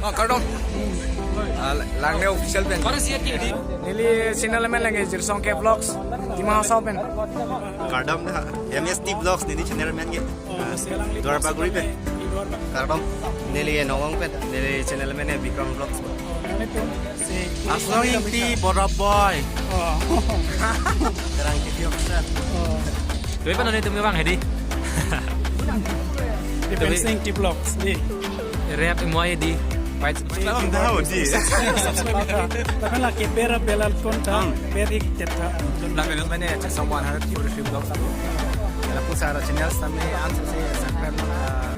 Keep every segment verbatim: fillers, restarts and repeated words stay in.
Oh, kardom. Ah, Langne official pen. Neli channel amen lake Jirsong K Vlogs, Dima Hasao pen. Kardom da, M S T Vlogs neli channel amen ke. Ah, Duarbagori pen. Kardom. Neli Nongkrong pen. Neli channel amen ke Bikram Vlogs. Asong Ingti, Borok Boy. Oh. Terang Kiti Oksan. Oh. Tumi pen nelitum kevang hedi. Tumi. Asong Ingti Vlogs, di. Rap imoy di. Fight. Salam tahu di. Subscribe ta. Lapen lake bell bell icon ta. Hmm. Bell ik tet ta. Lapen mane Chesong one hundred forty-three Vlogs. Lapu sara channels tame ansose subscribe, ah,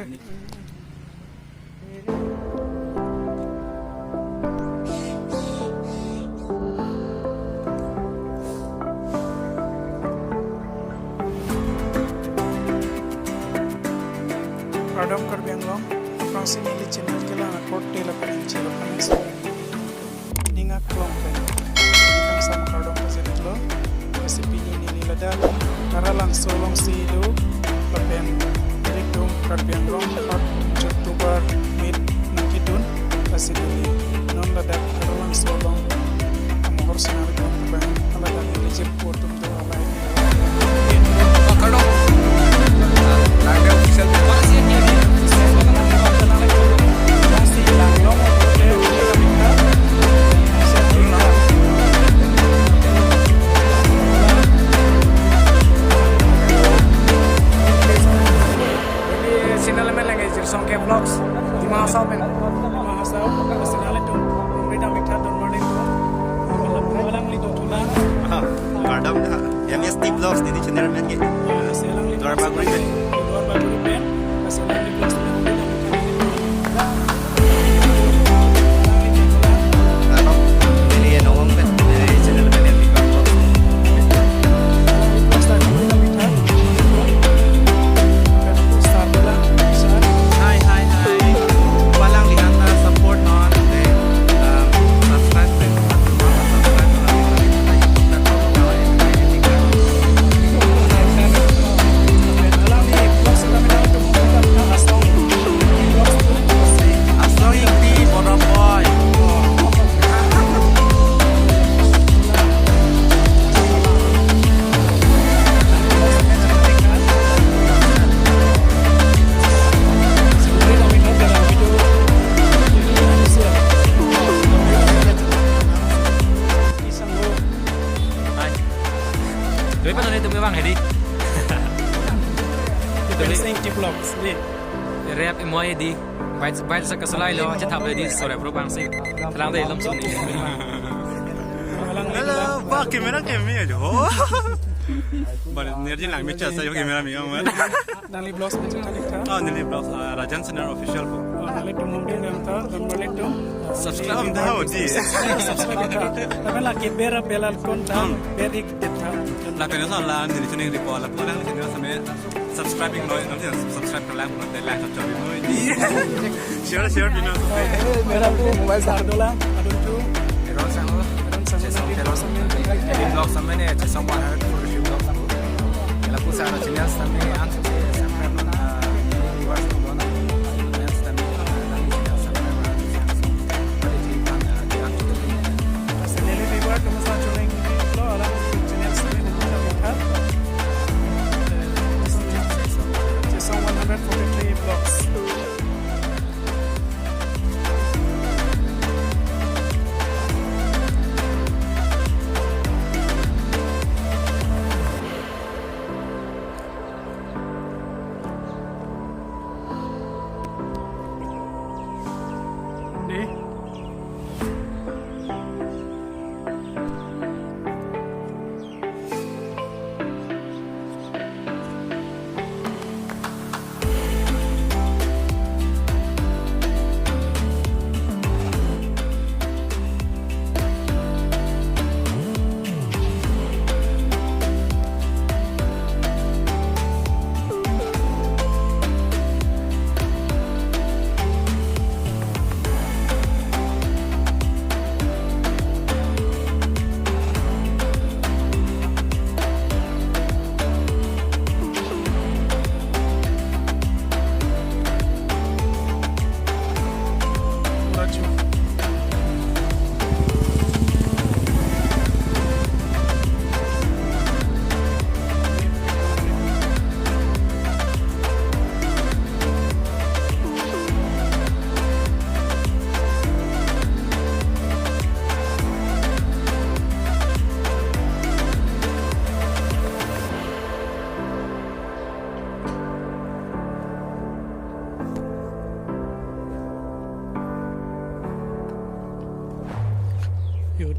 Kardom Karbi Anglong, aphrangsi neli channel kelang akorte lapen chelo kami so. Ning aklong pen. Kangsam kardom pasenlo. Recipe ni ni ladak Taralangso alongsi do. Lapen ilitum Karbi Anglong part YouTuber meet nangkedun. Lasi neli non ladak Taralangso along. Amohor senari pen ladak neli jemput. Channel amen lake Jirsong K Vlogs, Dima Hasao pen. Dima Hasao, channel itu, pemerintah mikta don merdeka. Malang lidu tulang. Ah, kardom da. M S T Vlogs neli channel amen ke. Duarbagori pen. Duarbagori pen. Kardom. Neli Nongkrong pen. Neli channel amen ke Bikram Vlogs. Hai, hai, hai. Palang lihat, ah, support non, eh, um, subscribe, eh, subscribe, Asong Ingti, Borok Boy. Hai. Tumi pen nelitum kevang hedi. Tumi. Asong Ingti Vlogs, di. Rap imoy di. Bait, bait sa kasalai lo, chetap le di, sorry bro, bang si. Telang de, lom suni. Hello, ba, camera kami aja. Oh. Ba, nerji lang mi cha sa yo camera mi ang. Nangli Vlogs pen chethan ik tha. Oh, neli Vlogs, ah, Rajan Senior Official po. Oh, nanglitum mungkin yang ta, dan nanglitum. Subscribe ta ho di. Subscribe ta. Tapi lake bell bell icon ta, hmm, bell ik tet ta. Lapen so la neli chuning report la pulang neli chuning sampai subscribing noi, nanti subscribe ke lang, nanti like subscribe noi. Share, share bina. Mera mobile Sardola, adun tu. Eron Sanglo. Eron Sanglo, Chesong, nanti Chesong. Vlogs amen ke, Chesong one hundred forty-three Vlogs. Lapu sara channels tame ansose subscribe non, ah, viewers non, channels tame, ah, channels subscribe non. Neli viewer atum sa chuning lo alang channels tame nangketha. Chesong one hundred forty-three Vlogs.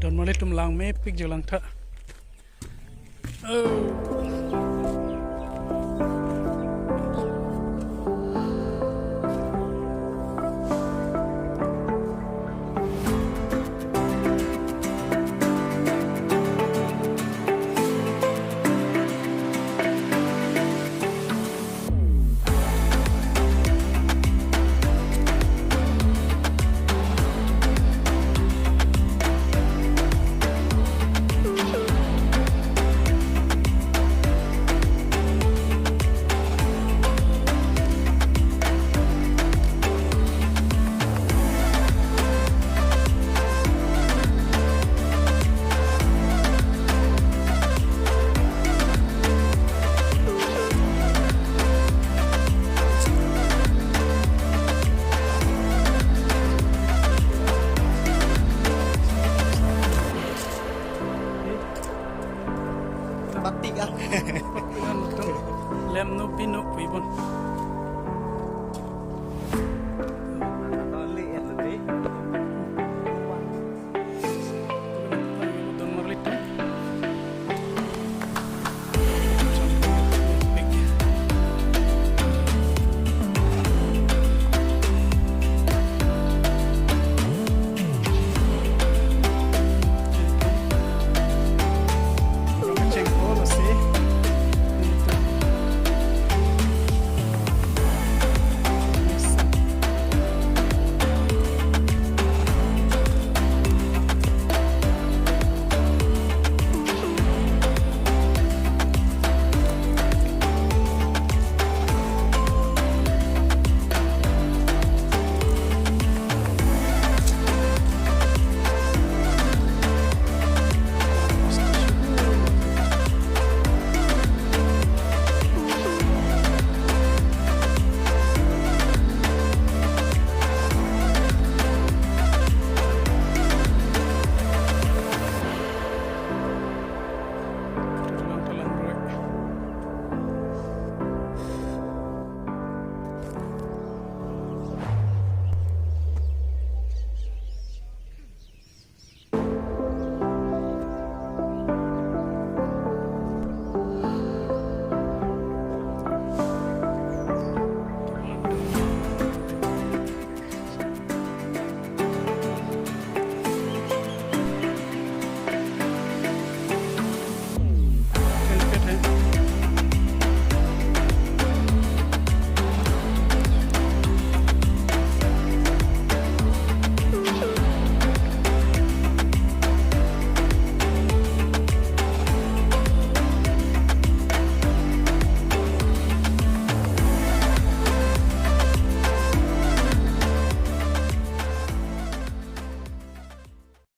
Don Marli atum lang mepik jo langtha. Oh.